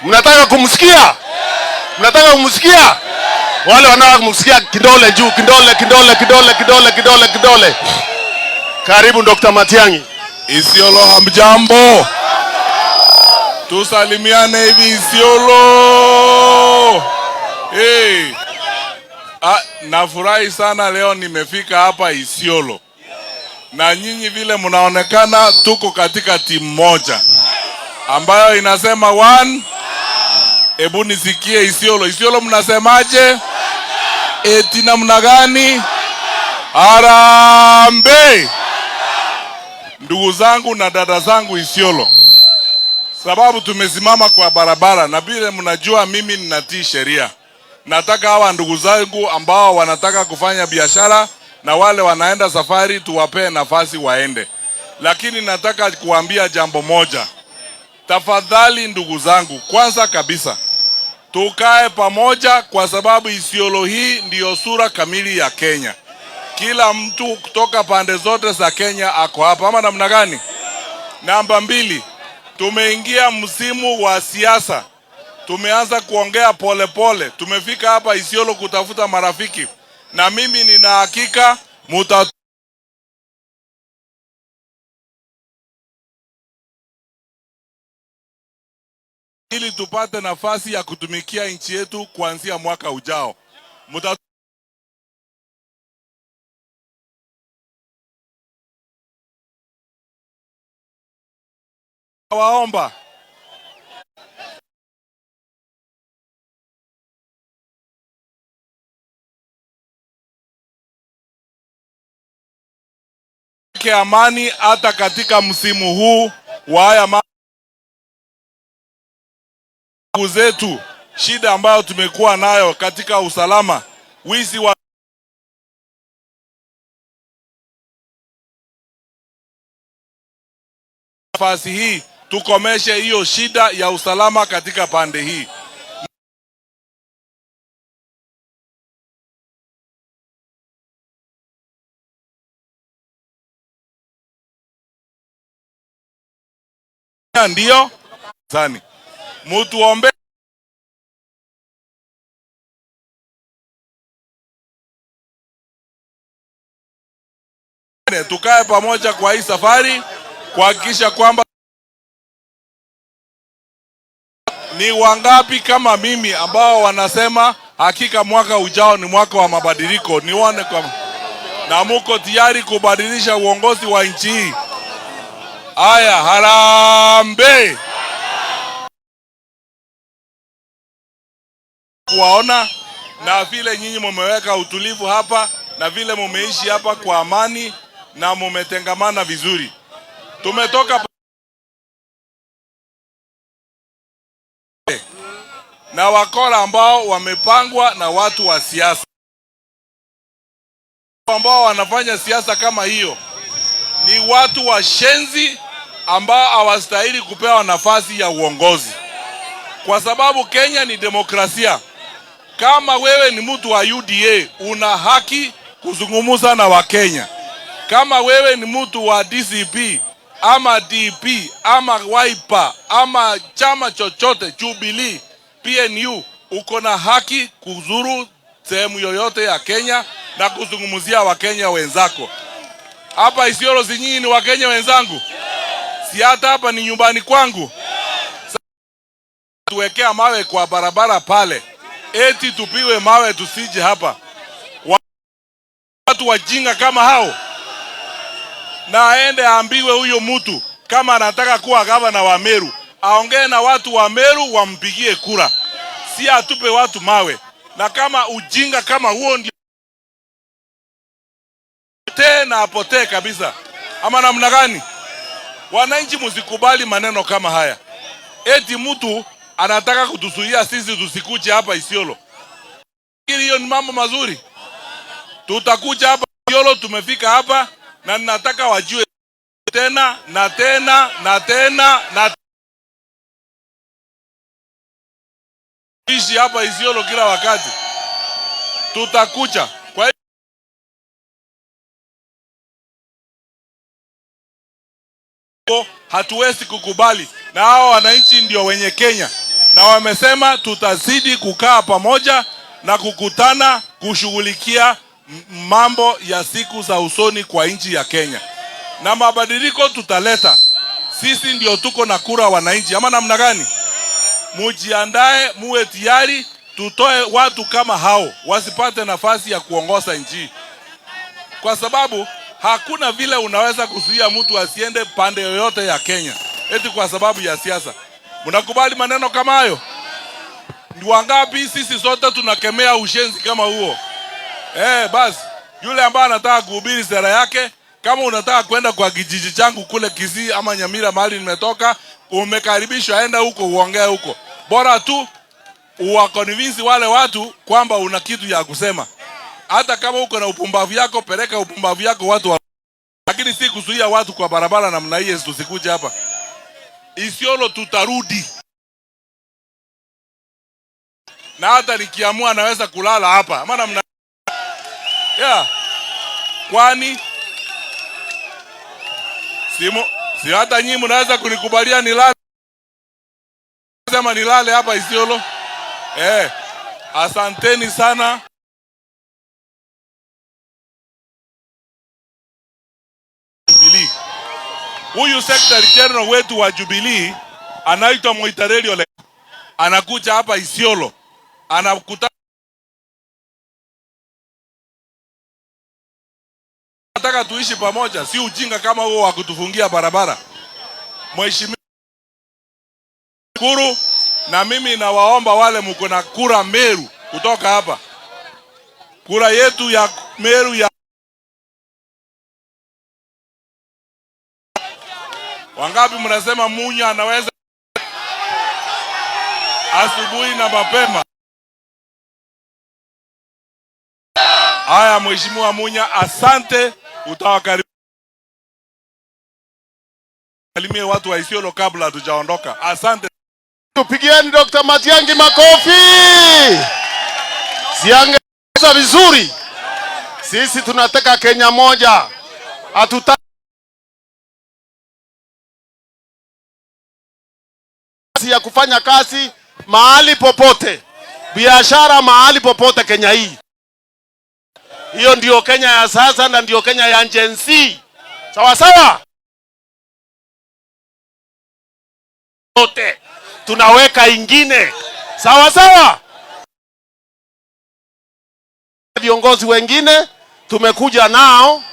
Mnataka kumsikia? Mnataka kumsikia? Wale wanataka kumsikia, kidole juu, kidole, kidole, kidole, kidole, kidole, kidole. Karibu Dr. Matiang'i. Isiolo hamjambo? Tusalimiane hivi Isiolo. Hey. Ah, nafurahi sana leo nimefika hapa Isiolo. Na nyinyi vile mnaonekana tuko katika timu moja ambayo inasema one. Hebu nisikie Isiolo. Isiolo mnasemaje? Eti namna gani? Harambee! Ndugu zangu na dada zangu Isiolo, sababu tumesimama kwa barabara na vile mnajua mimi ninatii sheria. Nataka hawa ndugu zangu ambao wanataka kufanya biashara na wale wanaenda safari tuwapee nafasi waende, lakini nataka kuambia jambo moja. Tafadhali ndugu zangu, kwanza kabisa tukae pamoja, kwa sababu Isiolo hii ndiyo sura kamili ya Kenya. Kila mtu kutoka pande zote za Kenya ako hapa, ama namna gani? Namba mbili, tumeingia msimu wa siasa, tumeanza kuongea polepole. Tumefika hapa Isiolo kutafuta marafiki, na mimi nina hakika muta ili tupate nafasi ya kutumikia nchi yetu kuanzia mwaka ujao. Muta waomba amani hata katika msimu huu wa haya mambo zetu, shida ambayo tumekuwa nayo katika usalama, wizi wa nafasi hii tukomeshe hiyo shida ya usalama katika pande hii. Ndio sani mutuombe tukae pamoja kwa hii safari kuhakikisha kwamba ni wangapi kama mimi ambao wanasema hakika mwaka ujao ni mwaka wa mabadiliko, nione kwa na muko tayari kubadilisha uongozi wa nchi hii. Aya, harambee! Kuwaona na vile nyinyi mumeweka utulivu hapa na vile mumeishi hapa kwa amani na mumetengamana vizuri. Tumetoka na wakora ambao wamepangwa na watu wa siasa ambao wanafanya siasa kama hiyo ni watu washenzi ambao hawastahili kupewa nafasi ya uongozi, kwa sababu Kenya ni demokrasia. Kama wewe ni mtu wa UDA una haki kuzungumza na Wakenya. Kama wewe ni mtu wa DCP ama DP ama Wiper ama chama chochote, Jubilee, PNU, uko na haki kuzuru sehemu yoyote ya Kenya na kuzungumzia Wakenya wenzako. Hapa Isiolo, si nyinyi ni Wakenya wenzangu? Si hata hapa ni nyumbani kwangu. Tuwekea mawe kwa barabara pale, eti tupiwe mawe tusije hapa. Watu wajinga kama hao, na aende aambiwe huyo mtu kama anataka kuwa gavana wa Meru aongee na watu wa Meru wampigie kura, si atupe watu mawe. Na kama ujinga kama huo ndio tena apotee kabisa, ama namna gani? Wananchi msikubali maneno kama haya, eti mtu anataka kutuzuia sisi tusikuje hapa Isiolo. Hiyo ni mambo mazuri, tutakuja hapa Isiolo. Tumefika hapa na ninataka wajue tena na tena na tena na ishi hapa Isiolo kila wakati, tutakuja. Kwa hiyo hatuwezi kukubali, na hao wananchi ndio wenye Kenya, Na wamesema tutazidi kukaa pamoja na kukutana kushughulikia mambo ya siku za usoni kwa nchi ya Kenya, na mabadiliko tutaleta. Sisi ndio tuko na kura wananchi, ama namna gani? Mujiandae, muwe tayari, tutoe watu kama hao wasipate nafasi ya kuongoza nchi, kwa sababu hakuna vile unaweza kuzuia mtu asiende pande yoyote ya Kenya eti kwa sababu ya siasa. Mnakubali maneno kama hayo? Ni wangapi? Sisi sote tunakemea ushenzi kama huo. Basi yule ambaye anataka kuhubiri sera yake, kama unataka kwenda kwa kijiji changu kule Kisii ama Nyamira mahali nimetoka, umekaribishwa, enda huko uongee huko, bora tu uwaconvince wale watu kwamba una kitu ya kusema. Hata kama uko na upumbavu yako, peleka upumbavu yako watu wa... lakini si kuzuia watu kwa barabara namna hiyo, tusikuje hapa Isiolo, tutarudi na hata nikiamua naweza kulala hapa, maana mna yeah. Kwani simu si hata nyinyi mnaweza kunikubalia nilale, sema nilale hapa Isiolo. Asanteni sana. Jubilee. Huyu Secretary General wetu wa Jubilee anaitwa Moitaleli Ole, anakuja hapa Isiolo, anakutana nataka tuishi pamoja, si ujinga kama huo wa kutufungia barabara. Mheshimiwa Kuru, na mimi nawaomba wale mko na kura Meru kutoka hapa, kura yetu ya Meru ya wangapi mnasema Munya anaweza asubuhi na mapema? Haya, Mheshimiwa Munya, asante, utawakaribia watu wa Isiolo kabla hatujaondoka. Asante. Tupigieni Dr. Matiang'i makofi. Siangeza vizuri. Sisi tunataka Kenya moja. Hatutaki ya kufanya kazi mahali popote, biashara mahali popote Kenya hii. Hiyo ndio Kenya ya sasa na ndio Kenya ya Gen Z. Sawa sawa? Wote tunaweka ingine. Sawa sawa? Viongozi wengine tumekuja nao